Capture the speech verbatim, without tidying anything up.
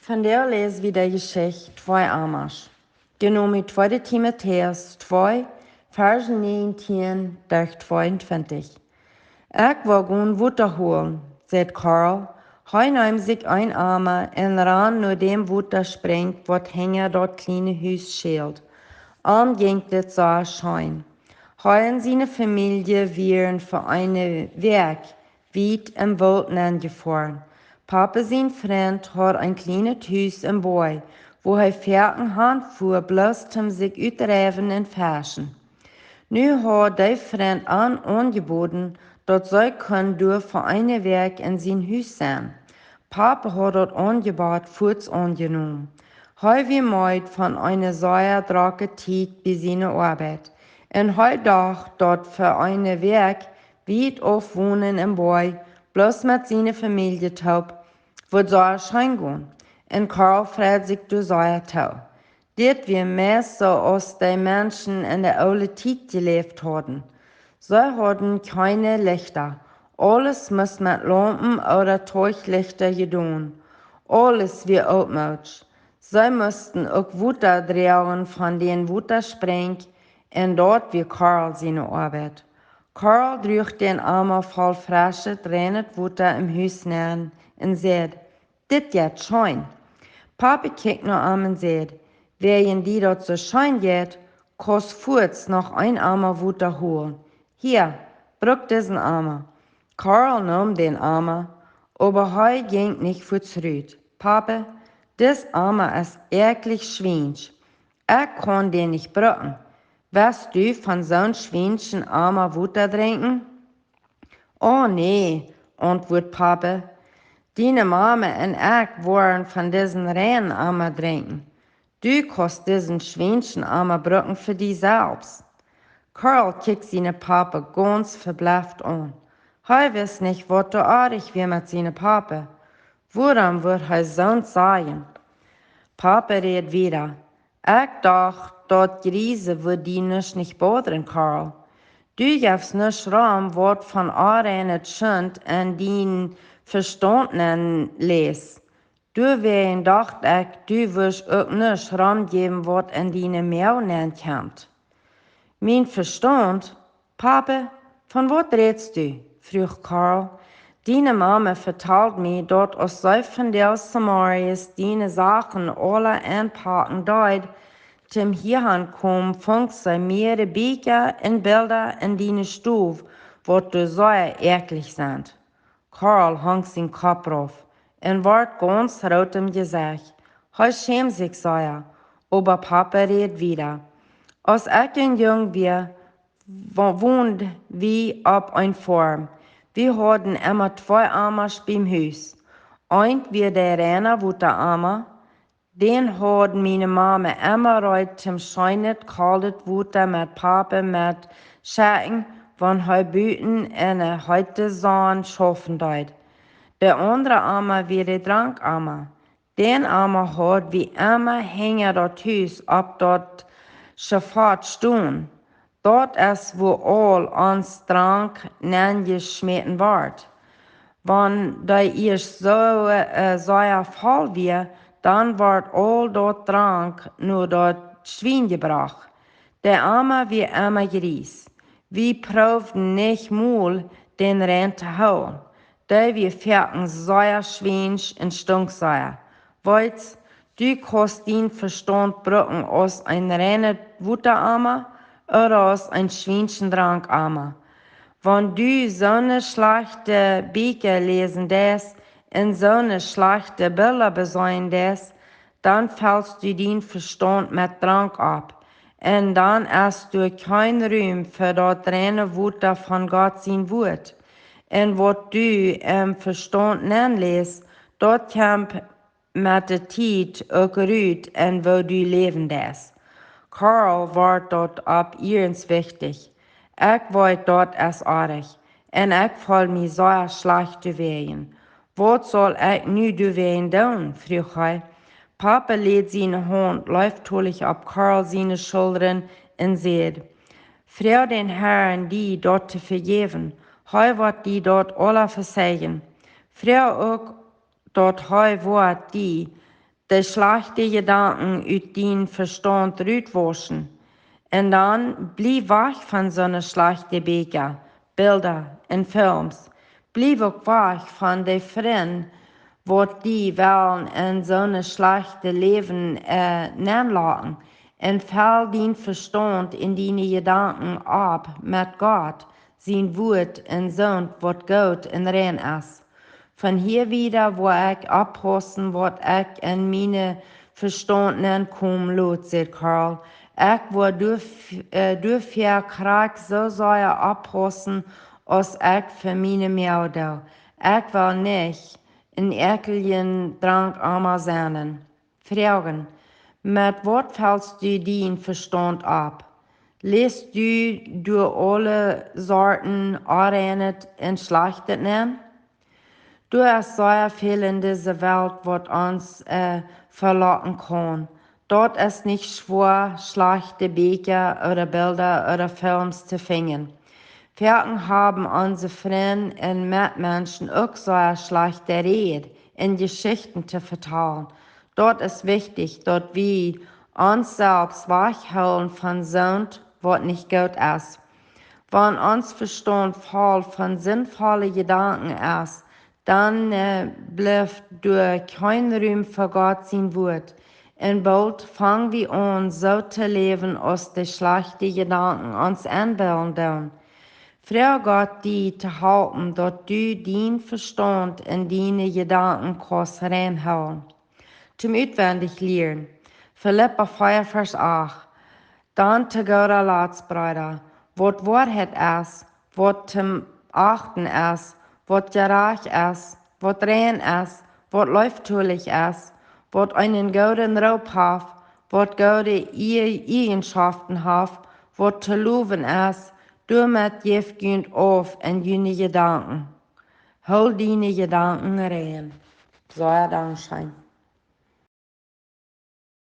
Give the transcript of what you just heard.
Vondoag läs wie de Jeschicht Twee Amasch, jenomen ut Tweede Timotäus twee, Varsch näajentieen derch tweeuntwintich. Ekj woa gonen Wota holen, säd Karl. Hee neem sikj een Ama un rand no däm Wotasprinj, waut hinja daut kjliene Hus schäld. Am jinkj dit sea scheen. Hee un siene Famielje wieren fa eene Wäakj wiet em Woolt nenjefoaren. Papa sien Frint haud een kjlienet Hus em Boajch, wua hee foaken han fua, bloos toom sikj utdreiwen un feschen. Nu haud de Frint an aunjeboden, daut see kunnen doa fa eene Wäakj en sien Hus sennen. Papa haud daut Aunjebott fuaz aunjenomen. Hee wia meed von eene sea drocke Tiet bie siene Oabeit, un hee docht, daut fa eene Wäakj wiet auf wonen em Boajch, bloos met siene Famielje toop, wudd sea scheen gonen. Un Karl freid sikj doa sea too. Dit wia meist soo aus de Menschen en de oole Tiet jeläft hauden. See hauden kjeene Lichta. Aules must met Laumpen ooda Teichlichta jedonen. Aules wia ooltmoodsch. See musten uk Wota droagen von dän Wotasprinj, un daut wia Karl siene Oabeit. Karl druach dän Ama voll freschet, reinet Wota em Hus nenn un säd: "Dit jeit scheen." Papa kjikjt no am un säd: "Wäajen die daut soo scheen jeit, kaust fuaz noch een Ama Wota holen. Hia, bruk disen Ama." Karl neem dän Ama, oba hee jinkj nich fuaz rut. "Papa, dis Ama es werkjlich schwiensch. Ekj kaun dän nich brucken. Woascht du von soon schwienschen Ama Wota drinkjen?" "Oh nä," auntwuat Papa. "Diene Mama un ekj woaren von disen reinen Ama drinkjen. Du kaust disen schwienschen Ama brucken fa die selfst." Karl kjikjt sienen Papa gaunz veblefft aun. Hee wist nich, waut doa oajch wia met sienen Papa. Wuarom wudd hee soont sajen? Papa räd wieda: "Ekj docht, daut Jriesen wudd die nuscht nich bodren, Karl. Du jefst nuscht rom, waut von onreinet Schunt en dien Vestaunt nenn läst. Doawäajen docht ekj, du wurscht uk nuscht romjäwen, waut en diene Moag nenn kjemt." "Mien Vestaunt? Papa, von waut rätst du?" fruach Karl. "Diene Mama vetald mie, daut aus see vondoag zemorjes diene Sachen aula enpakjen deed, toom hiahan komen, funk see mearere Bieekja un Bilda en diene Stow, waut doa sea ekjlich sent." Karl hunk sien Kopp rauf un wort gaunz root em Jesecht. Hee schämd sikj sea, oba Papa räd wieda: "Aus ekj een Jung wia, wo-, wond wie opp een Foarm. Wie hauden emma twee Amasch biem Hus. Eent wia de reine Wota-Ama, dän haud miene Mama emma reed toom scheenet, koldet Wota met Papa met schekjen, wan hee buten enne heete Sonn schaufen deed. De aundre Ama wia de Drankama. Dän Ama haud wie emma hinja daut Hus opp daut Schefott stonen. Daut es, wua aul ons Drank nenjeschmäten wort. Wan dee ieescht soo, äh, sea voll wia, dan wort aul daut Drank no daut Schwien jebrocht. De Ama wia emma jries. Wie proowden nich mol, dän rein to hoolen. Dee wia foaken sea schwiensch un stunk sea. Weetst, du kaust dien Vestaunt brucken aus een reine Wota-Ama ooda aus een schwienschen Drankama. Wan du soone schlajchte Bieekja läsen deist un soone schlajchte Bilda beseenen deist, dan felst du dien Vestaunt met Drank opp. Un dan es doa kjeen Rum fa daut reine Wota von Gott sien Wuat. Un waut du em Vestaunt nenn läst, daut kjemt met de Tiet uk rut en woo du läwen deist." Karl wort daut opp eemol wichtich. "Ekj weet, daut es oajch, un ekj feel mie sea schlajcht doawäajen. Waut saul ekj nu doawäajen doonen?" fruach hee. Papa läd siene Haunt leeftolich opp Karl siene Schullren un säd: "Froag dän Harn, die daut to vejäwen. Hee woat die daut aula vezeijen. Froag uk, daut hee woat die de schlajchte Jedanken ut dien Vestaunt rutwauschen. Un dan bliew wajch von soone schlajchte Bieekja, Bilda un Films. Bliew uk wajch von de Frind, waut die wellen en soone schlajchte Läwen nenlocken. Un fell dien Vestaunt un diene Jedanken opp met Gott sien Wuat un soont, waut goot un rein es. Von hia wieda woa ekj opppaussen, waut ekj en mienen Vestaunt nenkomen lot, säd Carl. Ekj woa doafäa krakjt soo sea opppaussen, aus ekj fa miene Moag doo. Ekj well nich en äakjeljen Drankama sennen. Froagen: Met waut fellst du dien Vestaunt opp? Lätst du doa aule Sorten Onreinet un Schlajchtet nenn? Doa es sea väl en dise Welt, waut ons velocken kaun. Daut es nich schwoa, schlajchte Bieekja ooda Bilda ooda Films to finjen. Foaken haben onse Frind un Metmenschen uk sea schlajchte Räd un Jeschichten to vetalen. Daut es wichtich, daut wie ons selfst wajchhoolen von soont, waut nich goot es. Wan ons Vestaunt voll von sindvolle Jedanken es, dan blift doa kjeen Rum fa Gott sien Wuat. Un boolt fang wie aun soo to läwen, aus de schlajchte Jedanken ons enbillen doonen. Froag Gott die to halpen, daut du dien Vestaunt un diene Jedanken kaust rein hoolen. Toom utwendich lieren: Filippa vea, Varsch acht. Dan to gooda Latst, Breeda, waut Woarheit es, waut to achten es, waut jerajcht es, waut rein es, waut leeftolich es, waut eenen gooden Roop haft, waut goode Ieejenschoften haft, waut to lowen es, doamet jäft junt auf en june Jedanken. Hool diene Jedanken rein. Sea dankscheen.